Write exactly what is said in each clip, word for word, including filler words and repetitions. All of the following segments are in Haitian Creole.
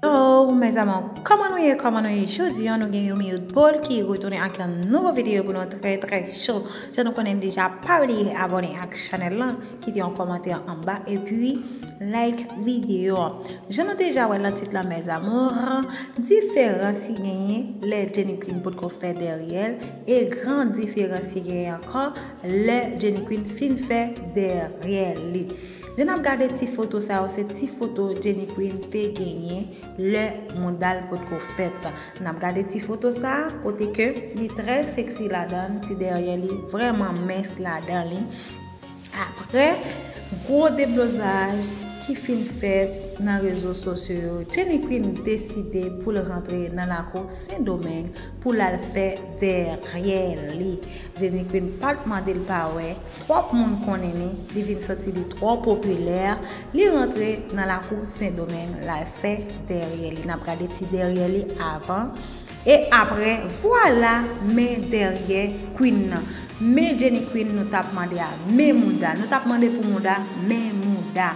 Hello, mes amours, kòman nou ye? Kòman nou ye? Jodi a, nou gen Yomi Youth Paul ki retounen ak yon nouvo videyo pou nou, trè, trè cho. Jan nou konnen deja, pa bliye abòne ak chanèl lan, kite yon kòmantè anba, epi like videyo a. Jan nou deja wè nan tit la, mes amours, diferans ki genyen lè Jenny Queen potko fè dèryè l, e gran diferans ki genyen ankò lè Jenny Queen fin fè dèryè li. Jan n ap gade ti foto sa yo, se ti foto Jenny Queen te genyen lè mouda l potko fèt. N ap gade ti foto sa, kote ke li trè seksi ladan l, ti dèryè li vrèman mens ladan li. Apre gwo deblozaj ki fin fèt nan rezo sosyo yo, Jenny Queen deside pou l rantre nan lakou Sendomeng pou l al fè dèryè li. Jenny Queen pa t mande l pa wè, twòp moun konnen li, li vin santi li twò popilè, li rantre nan lakou Sendomeng, l al fè dèryè li. N ap gade ti dèryè li avan. E apre, vwala, men dèryè Queen nan. Men Jenny Queen nou t ap mande a, men mouda. Nou t ap mande pou mouda, men mouda.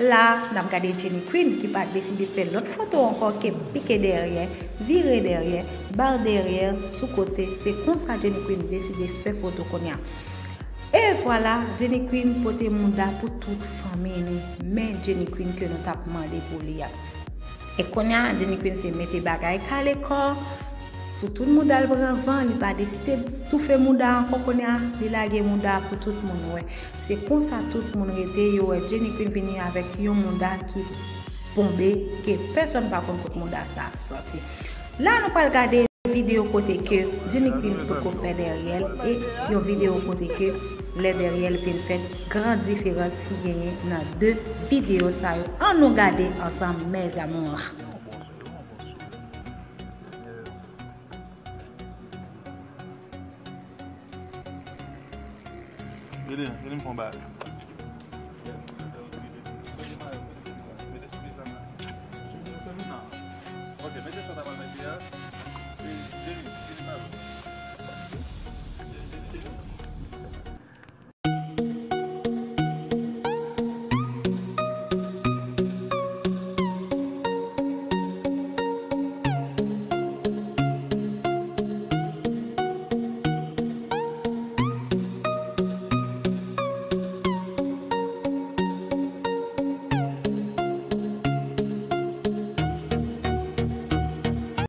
La, n ap gade Jenny Queen ki pa deside fè lòt foto ankò ke pike dèryè, vire dèryè, ba dèryè sou kote. Se konsa Jenny Queen deside fè foto kounye a. E vwala, Jenny Queen pote mouda pou tout fanmi li. Men Jenny Queen ke nou t ap mande pou li a. E kounye a, Jenny Queen se mete bagay kale kò pou tout mouda l pran van, li pa deside toufe mouda ankò kounye a, li lage mouda pou tout moun wè. Se konsa tout moun rete, yo wè Jenny Queen vini avèk yon mouda ki bonbe, ke pèsonn pa konn kot mouda sa sòti. La, nou pral gade videyo kote ke Jenny Queen potko fè dèryè l e yon videyo kote ke lè dèryè l vin fèt, gran diferans ki genyen nan de videyo sa yo. Ann nou gade ansanm, mes amours. Gade, gade m fè yon bagay.